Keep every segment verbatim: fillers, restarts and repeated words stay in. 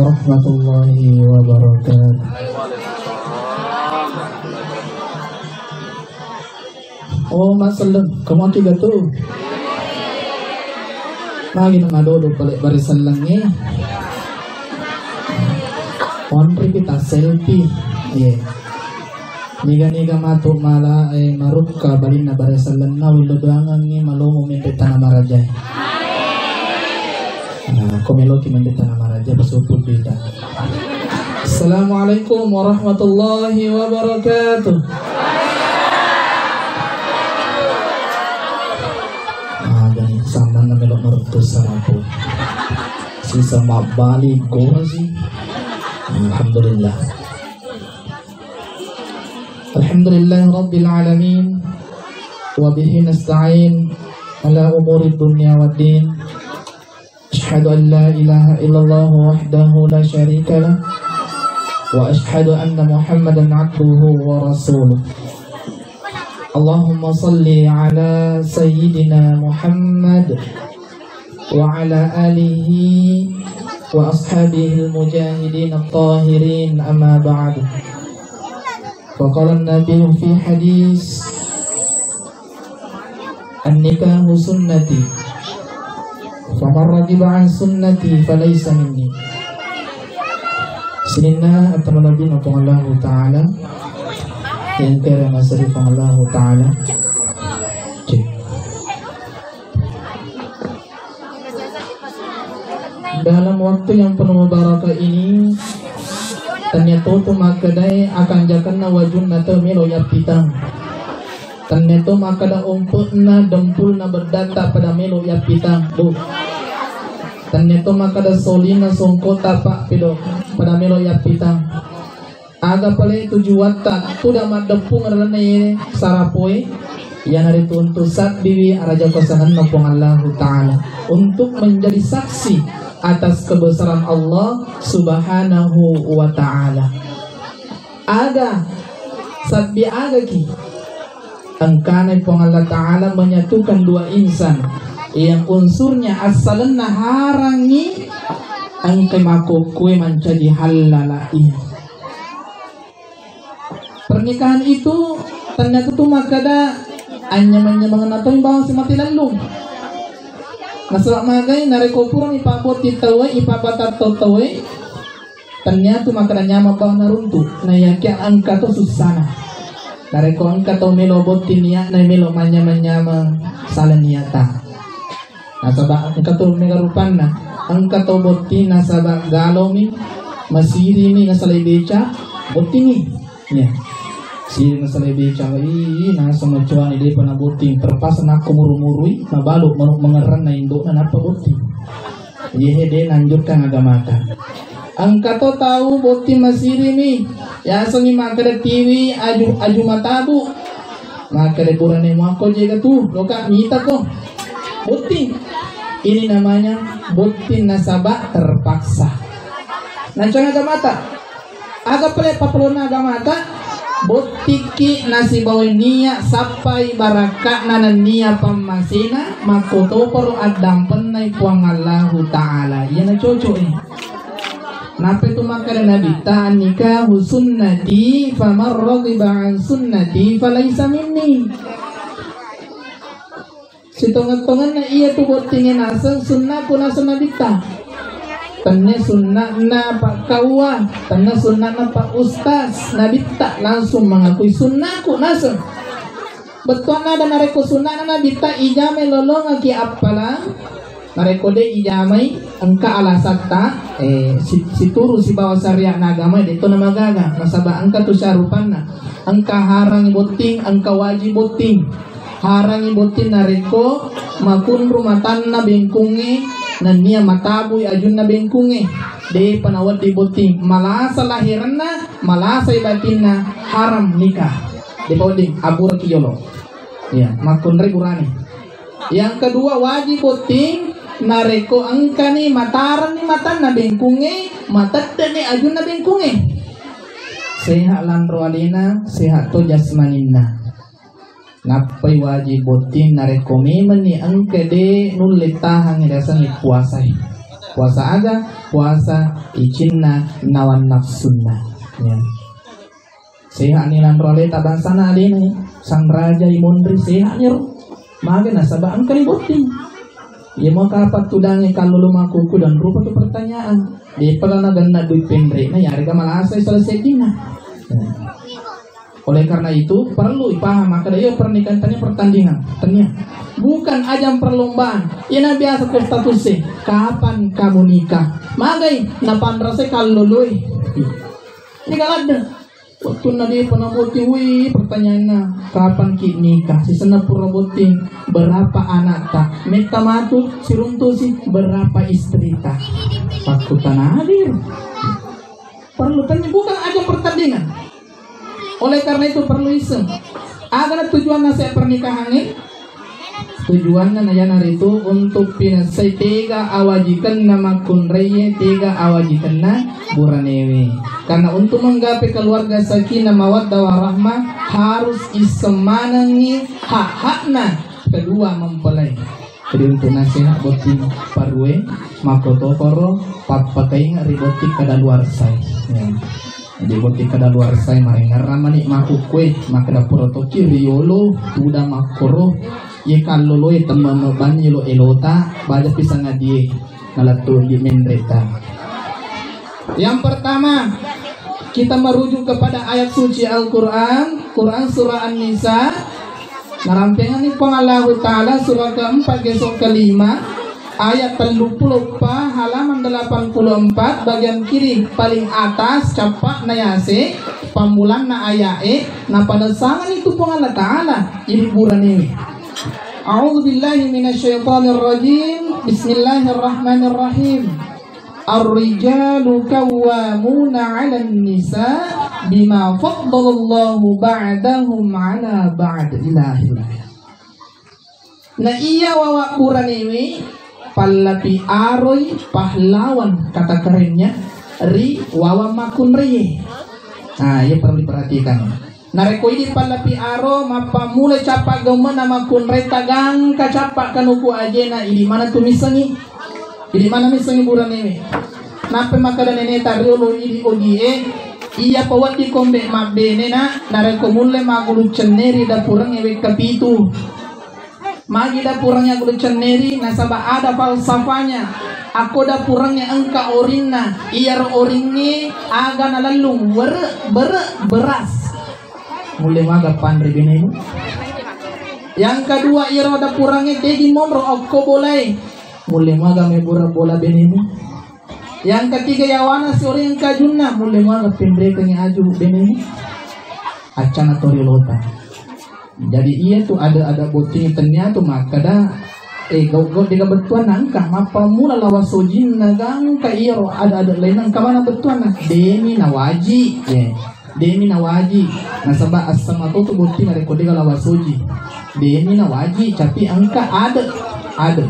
Warahmatullahi wabarakatuh. Oh, makselleng, kamu tiga tu. Lagi nang adodo pale bare sellengnge. Onri kita selfie. Iya. Niga-niga matu mala, eh, marukka balinna bare sellenna, ullo doangengngi malomo mempe tana marajae. Nah, ko meloki mempe tana maraja, pasupu kita. Assalamualaikum warahmatullahi wabarakatuh. Ah, gani sambanna melo mertu sarapu. Sisa mabbali gora sih. Alhamdulillah. Alhamdulillah Rabbil Alamin. Wa bihi nasta'in ala umuri dunya waddin. Asyhadu an la ilaha illallah wahdahu la syarika lah. Wa asyhadu anna Muhammadan abduhu wa rasuluh. Allahumma salli ala Sayyidina Muhammad wa ala alihi wa ashabihil mujahidin at-tahirin, amma ba'du. Wa qala an-nabi fi hadis, "An-nikahu sunnati, faman raghiba an sunnati falaysa minni." Sininna attamalabi na Puang Allahu Ta'ala, yang kere masari Puang Allahu Ta'ala. Cek. Dalam waktu yang penuh barakah ini, tania to tu makkedae akan jakanna wajunna tau melo yappitang. Tania to makkeda ompe'na dempulna beddata pada melo yappitang. Duh. Tania to makkeda solina songkota pak pido pada melo yappitang. Aga pale tujuatta tudang maddeppung lalenna ye sarapoe, iyanaritu untu sabbiwi araja kuasangenna Puang Allahu Ta'ala, untuk menjadi saksi atas kebesaran Allah Subhanahu wa Ta'ala. Aga sabbi agaki engkana Puang Allah Ta'ala menyatukan dua insan yang unsurnya assalenna harangi engka makokkue mancaji hallalai. Pernikahan itu ternyata tu makkeda anyameng-nyameng natoi bawang simati lellung. Nasaba magai narekko purani pabbotti tauwe, ipabbatatto tauwe, ternyata makkeda nyameng bawang naruntu. Nayakia engka to sussana. Narekko engka to melo botti niatna melo manyameng-nyameng sala niatta. Nasaba engka to mega rupanna. Engka to botting nasaba galomi, masirimi nasalai beca, bottingi. Ya. Siri nasalai beca, ih, naseng macoani depa nabotting, terpaksa nakko muru-murui, nabalu manuk mengeranna indokna nappa botting. Yehe de nanjukkan agamata. Engka to tau botting masirimi, yasengi makkeda tiwi aju, aju matabu. Makkeda burane muakko jega tu, loka mitako. Botting. Ini namanya botting nasaba terpaksa. Nancang agamata. Aga pale papolona agamata? Bottikki nasibawai nia sappai barakka'na nennia pammasena makkotoparo addampennai Puang Allahu Ta'ala. Iyana cocok e. Nappa tu makkeda Nabitta, "An-nikahu sunnati, faman raghiba an sunnati, falaisa minni." Sitongeng-tongenna iya tu bottingnge naseng sunnaku naseng Nabitta. Tenne sunna'na Pak Kawa, tenne sunna'na Pak Ustaz, Nabitta langsung mengakui sunnaku naseng. Bettuanna ada narekko sunna'na Nabitta ijamai lolongaki appalang, narekko de ijamai engka alasatta, eh, si-, situru sibawa syariat na agama de to namagaga, nasaba engka tu syarupanna, engka harangi botting, engka wajib botting. Harangi botting narekko makunru matanna bengkungnge nennia matabui ajunna bengkungnge. Depa nawedding botting, malasa laherenna, malasai batinna, haram nikah. Depa wedding, aburaki jolo. Iya, makkunrai burane. Yang kedua, wajib botting narekko engkani matarenni matanna bengkungnge, mateddeni ajunna bengkungnge. Sehat lanro alena, sehat to jasmaninna. Nappai wajib botting narekko memenni engka de nulle tahangngi riasengnge puasai. Puasa aga? Puasa icinna nawan nafsunna. Ya. Sehat ni lanro aleta bangsana alena, sang raja imonri sehat ni ro. Maga nasaba engka ni botting. Iya mo kapang tudangi kallolo makuku dan rupa tu pertanyaan. Depa la nagenna dui penrena, yarega malasai selesaikinna. Ya. Oleh karena itu, perlu ipaham, makkeda iya pernikahan tania pertandingan, tania. Bukan ajang perlombaan. Iyana biasa ko status e, "Kapan kamu nikah?" Magai, napanrasai kalloloe. Tiga ladde. Waktunna depa nabotting, wih, pertanyaanna, "Kapan ki nikah?" Sisenna pura botting, "Berapa anakta?" Metta matu, siruntusi, "Berapa istrita?" Pakkutanai. Perlu tanya, bukan ajang pertandingan. Oleh karena itu perlu iseng. Aga na tujuanna se pernikahan ini? Tujuanna na yanaritu untuk pinessai tega awajikenna makkunraie, tega awajikenna buranewe. Karena untuk menggapai keluarga sakinah mawaddah warahmah harus iseng manengi hak-hakna kedua mempelai. Jadi untuk nasihat botting parue, makkotoparo pappakainga ri botting kadaluarsa. Ya. Jadi botting kadaluarsa marengerra mani makukkue, makkeda pura toki riolo, tuda makkoro, ye kalloloe temmeng banni lo elota, baja pisang adie, nalettu di menreta. Yang pertama, kita merujuk kepada ayat suci Al-Quran, Quran Surah An-Nisa, narampengenni Puang Allahu Ta'ala surah keempat, gesok kelima, ayat telluppulo eppa, halaman delapan puluh empat, bagian kiri paling atas, cappa'na yase, pammulanna aya'e, napanessangeng itu Puang Allah Ta'ala, idi buranewe. A'udzu billahi minasyaitonir rajim. Bismillahirrahmanirrahim. Ar-rijalu qawwamuna 'alan nisa bima faddalallahu ba'dahum 'ala ba'd. Ila akhirih. Na iya wawa buranewe pallapi aroi pahlawan, kata kerennya, ri wawa makkunraie. Nah, iya perlu diperhatikan. Narekko idi pallapi aro, mappammula cappa gaummana makkunraita gangka cappa kanuku ajena, idi mana tu missengi? Idi mana missengi buranewe? Nappa makkeda neneta riolo idi ogie, iya pawedding kombe mabbenena, narekko mulle maggulu cenneri dapurengnge wekka pitu. Magi dapurengnge gulu cenneri, nasaba ada falsafanya. Akko dapurengnge engka orinna, iyaro oringnge aga nalellung, were, bere, beras. Mulle maga panre benemu. Yang kedua, iyaro dapurengnge tegi monro okko bolae. Mulle maga mebura bola benemu. Yang ketiga, yawana sioring kajunna, mulle muaga penrekengngi aju benemu. Accana tori lota. Jadi iya tu ada-ada botting tennia tu makkada, eh, gau-gau dega bettuanna engka, mappammula lawa sojinna gangka iyaro ada-ada lainna engka mana bettuanna. Demi nawaji, ya. Demi nawaji, nasaba assama to tu botting narekko dega lawa soji. Demi nawaji, tapi engka ade, ade.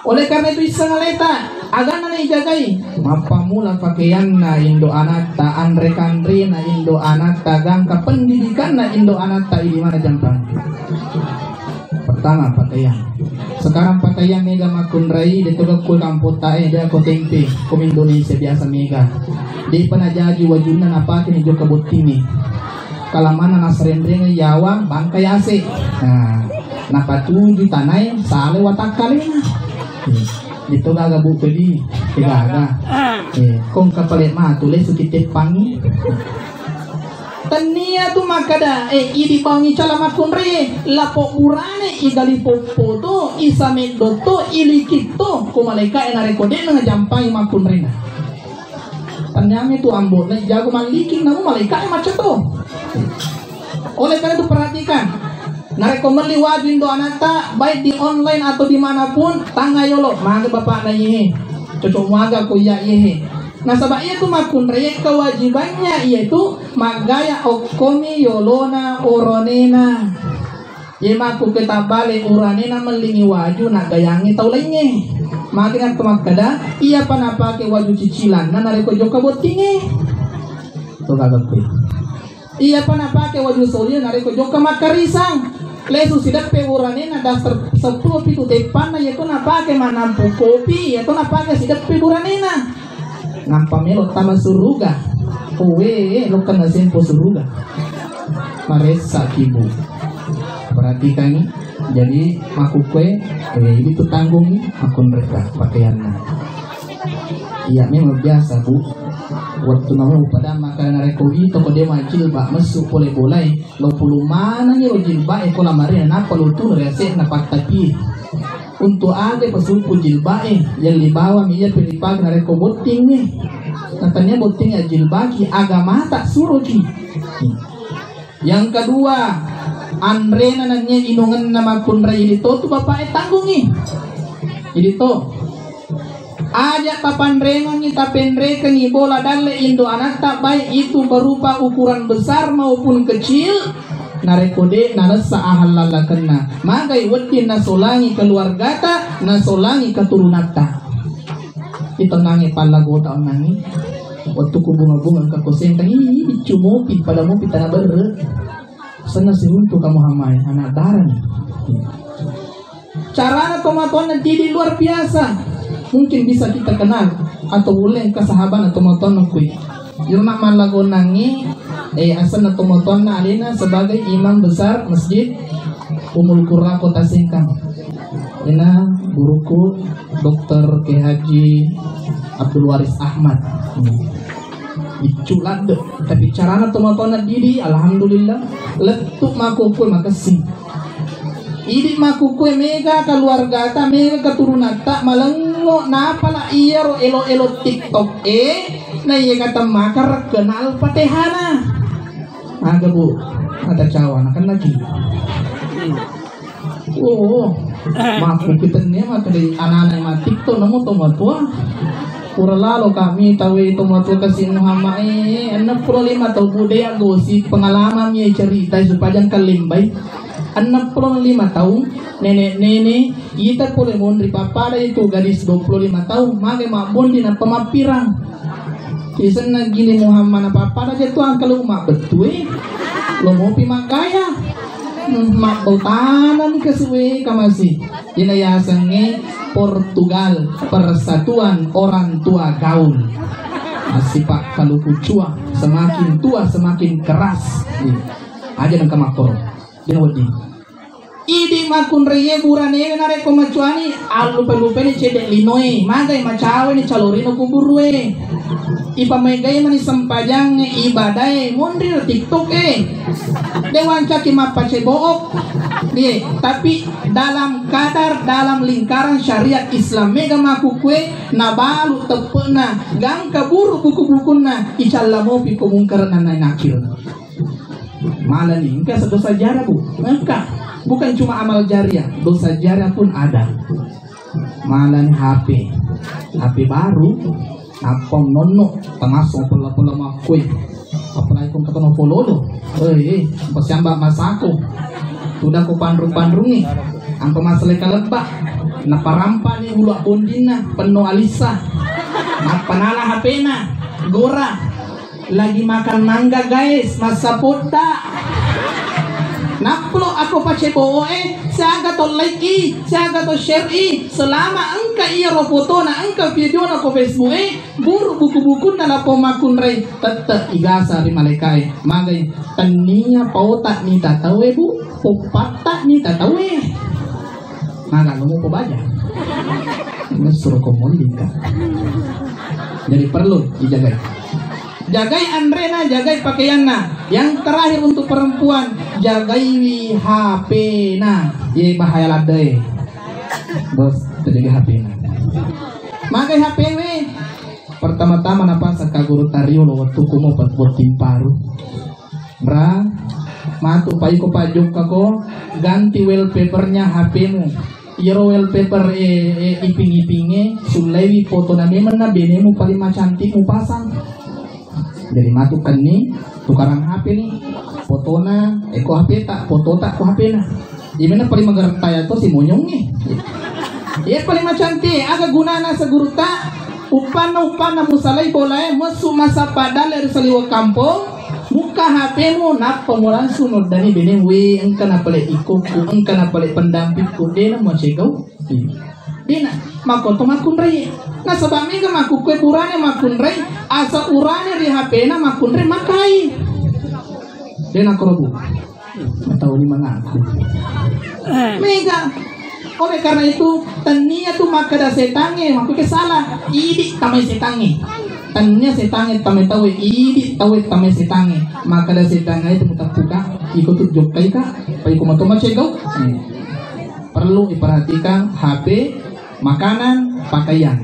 Oleh karena itu, isseng aleta, aganna na ijagai. Mappammula pakeanna indo anatta, anre-kanrena indo anatta, gangka pendidikanna indo anatta, idi mana jampang. Pertama, pakaian. Sekarang pakaian mega makkunrai, de toga kue kampotta e, de ko tempe, ko Indonesia biasa mega. De pernah jaji wajunna napake ni jokka botting ni. Kalamana nasrenreng yawa bangka yase. Nah, napatuju tanai sale watakkalena. Itu gaga bu pedi, gaga. Eh, kong kapale matu lesu kiteppangi. Tennia tu makkada, eh, idi bawangi cala makkunrai, lapo burane, igali poppo to, isameddo to, ilikit to, ko malaika e narekko de na jampai makkunraina. Tanyami tu ambo'na jago malliking, namu malaikat macet to. Oleh karena itu perhatikan, narekko melli waju indo anatta, baik di online atau dimanapun, tanga yolo, mage bapakna iyehe, cocok muaga ko iya iyehe. Nasaba iya tu makkunrai kewajibannya iya tu maggaya okkomi yolona oronena. Ye makku ke tabbale uranena mellingi waju naggayangngi tau laingnge. Magi na to makkada, iyapa napake waju cicilanna narekko jokka bottingnge. To gaga kuwi. Iyapa napake waju solia narekko jokka makkarisang. Lesu sideppe buranena daster seppulo pitu teppanna, iyatu napake manampu kopi, iyatu napake sideppe buranena. Nampa melo tama suruga. Owe, lokka nasempo suruga. Maressa kibu. Perhatikan, jadi makukkue, eh, itu tanggungi makunreka pakaianna. Iya, memang biasa, Bu. Waktu namu pada makan narekko itu, kok dia majil, Pak, messu pole bolai. Lo pulung manengngi ro jilba'e ko lamarina, nappa lo tunu ri ase'na pattapie. Untuk aga pasumpu jilba'e, yelli bawang iya pe ripake narekko bottingnge. Natania bottingnge ajilbaki, agamata suroki. Yang kedua, anrena nennia inungenna makkunrai idi to tu bapa'e tanggungi. Idi to. Aja tapanrengengngi, tapenrekengngi bola dalle indo anatta, baik itu berupa ukuran besar maupun kecil, narekko de nalessa ahallallakenna, magai wedding nasolangi keluargata, nasolangi keturunatta. Itennangi pallagota onnangi. Wettu ku bunga-bunga engka kosengkang, ih, biccu mopi, pada mopi tana berre. Senna siruntu kamu hamai, anak darani. Carana tomatoanna didi luar biasa. Mungkin bisa kita kenal atau uleng kesahabatan tomatoanna kui. Yurna mallagonangi, eh, asenna tomatoanna alena sebagai imam besar Masjid Ummul Qura Kota Sengkang. Ena guruku dokter Kiai Haji Abdul Waris Ahmad. Iccu ladde, tapi carana tomatoanna didi, alhamdulillah, lettu makukkue makessing. Idi makukkue mega keluargata, mega keturunatta, malengngo napala iyaro elo-elo TikTok e, na iya kata maka rekkena Al-Fatihana. Aga, Bu, ada cawa, na kennaki. Oh, makku kitennia maka di anak-anak matik to, namo to matua. Pura lalo kami tawe to matua kasi Muhammad, eh, enam puluh lima tahun budaya gosip pengalaman ya cerita supaya jangan kalimbai. Enam puluh lima tahun nenek-nenek kita pole monri papada itu gadis dua puluh lima tahun, magai mabbondi na pemappirang. Isenna gili Muhammad na pappada je tuang kalau mabbettu e. Lo mopi maggaya. Hmm, mabbau tanam ke suwe kamasi. Ina yasengnge Portugal, Persatuan Orang Tua Gaul. Masih pak kalau kucua, semakin tua semakin keras. Iya. Aja nengka makoro. Dina wedding. Idi makkunraie buranewe narekko macuani, allupe-lupeni cedde linoe, magai macaweni calorino kuburue. Ipamaegai mani sempajangnge, ibadae, monri ro TikTok e. De wancaki mappacebo'o. Ye, tapi dalam kadar, dalam lingkaran syariat Islam mega makukkue nabalu teppe'na, gangka buru buku-bukunna, icalla mopi ko mungkar na nakir. Malani, engka dosa jariah, Bu. Engka. Bukan cuma amal jariah, dosa jariah pun ada. Malani H P. H P baru, apa nonno, termasuk pella-pella makkoi. Apalagi kong kata pololo. Eh, eh, pasiamba masako. Sudah ko panrung-panrungi. Ampa masalah kalebba. Naparampa ni ulu bondinna, penno alissa. Nappanala H P-na. Gora. Lagi makan mangga, guys, massapotta. Naplo ako pacebo'o e, siaga to like i, siaga to share i, selama engka iyaro fotona, engka videona ko Facebook e, buru buku-bukunna lapong makkunrai, tette igasa ri malaikae. Magai, tennia paota ni tatawe, Bu, poppatta ni tatawe. Maga lo mupo baja. Mesuro ko monding ka. Jadi perlu dijagai. Jagai anrena, jagai pakaianna. Yang terakhir untuk perempuan, jagaiwi H P-na. Ye bahaya ladde. Bos, jagai H P-na. Magai H P-we. Pertama-tama napasang ka guru tariolo wettu kumo botting paru. Ra, matu paiko pajokka ko, ganti wallpapernya H P-mu. Iyaro wallpaper e, e, iping-ipinge, sullaiwi fotona memeng na benemu paling macantik mu pasang. Jadi matu kenni, tukarang H P ni, fotona, eh, ko H P ta, foto ta, ko H P-na. Iya, memang paling magerta ya to si monyong ni. Iya, paling macantik, aga gunana segurta, uppanna, uppanna musalai bolae, messu masappa dalle ri saliweng kampong, Bukka H P-mu, nappa mu langsung noddani benemu, "We, engka napale ikokku, engka napale pendampingku." Dena muacegau. Dena, makkoto makkunrai. Nasaba mega makkukkue burane makkunrai, asa urane ri H P-na makkunrai makai. Dena korobu. Tau ni mangaku. Mega. Oleh karena itu, tennia tu makkeda setangnge, makkuke salah. Idi tamai setangnge. Tennia setangnge tamai tauwe, idi tauwe tamai setangnge. Makkeda setangnge itu muteppuka, iko tu jokkaika, pa iko mato macegau. Hmm. Perlu diperhatikan H P, makanan, pakaian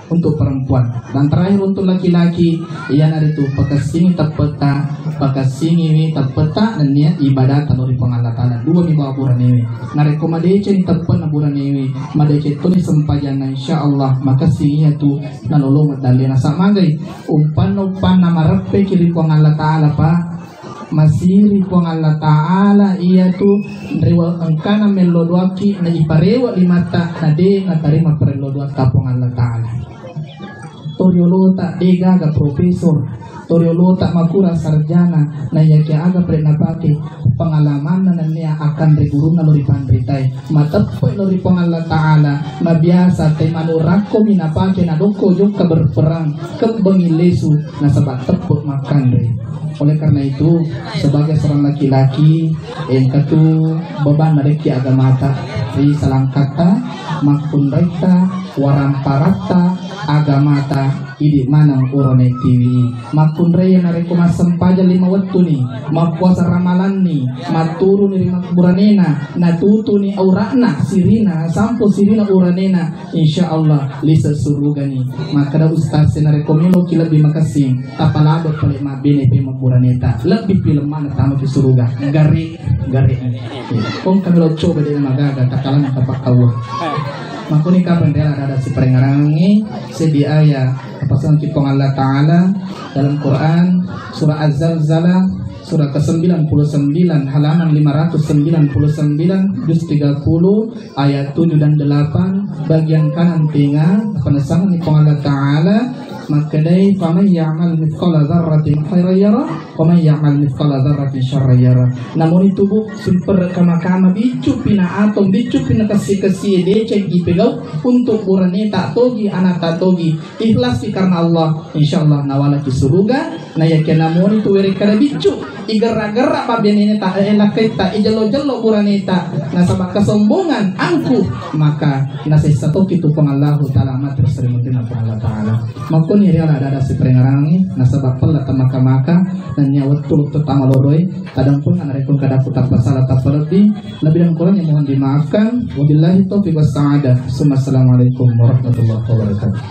untuk perempuan. Dan terakhir untuk laki-laki, iyanaritu pakessingi teppetta, pakessingiwi teppetta nennia ibadah tano ri Puang Allah Ta'ala. Dua mi bawa buranewe. Narekko madeceng teppet na buranewe, madeceng toni sempajanna, insya Allah makessing iyatu nanolong dallena. Samagai umpanna, umpanna mareppeki ri Puang Allah Ta'ala, Pak. Masiri Puang Allah Ta'ala iyatu riwa engkana mello doakki na iparewa limatta na de natarima parello doatta Puang Allah Ta'ala. Toriolota de gaga profesor, toriolota makura sarjana, na iyaki aga pare napake pengalamanna nennia akan ri gurunna lo ripanritae. Mateppe lo ri Puang Allah Ta'ala, mabiasa te manu rakko mi napake nadokko jokka berperang, kebbengi lesu, nasaba teppe makkanre. Oleh karena itu, sebagai seorang laki-laki, engka tu beban narekki agamata, ri salangkatta, makkunraitta, waramparatta, agamata, idi maneng urone tiwi. Makkunrai narekko massempajang lima wettuni, mappuasa ramalanni, matturuni ri makkuburanena, natutuni aura'na, sirina, sampo sirina uranena, insya Allah lise surugani. Makkeda ustaz, narekko meloki lebbi makessing, tapalado pale mabbene pe makkuburaneta, lebbi pi lemmana tama ki suruga. Gare, gare. Kong kami lo coba de magaga, takalang tapakkawa. Makuni kapang rela ada siparengarangi, sedi aya Apasangki Puang Allah Ta'ala dalam Quran, surah Az-Zalzalah, surah kesembilan puluh sembilan, halaman lima ratus sembilan puluh sembilan, juz tiga puluh, ayat tujuh dan delapan, bagian kanan tenga, apa nasangi Puang Allah Ta'ala, makkedai, "Faman ya'mal mithqala dzarratin khairan yarah, wa man ya'mal mithqala dzarratin syarran yarah." Namun itu, Bu, sumper kama-kama, biccu pina atong, biccu pina kessi-kessi, deceng ipegau untuk buraneta togi, anata togi. Ikhlassi karena Allah, insya Allah nawalaki suruga. Na yakiya namoni tu werekkada biccu, igerra-gerra pabbeneneta, eh, lakkaitta, ijello-jello buraneta, nasaba kesombongan angku, maka nasessa toki tu Puang Allahu Ta'ala, mate ri sarimuddinna Puang Allah Ta'ala. Makkoni riala ada-ada siparengarangi, nasaba pella tamaka-maka, nennia wettu luttu tamaloroi, tadampeng narekko kadaku tappa sala tappa lebbi, lebih dan kurangnya mohon dimaafkan. Wabillahi taufiq wassa'adah. Summa assalamualaikum warahmatullahi wabarakatuh.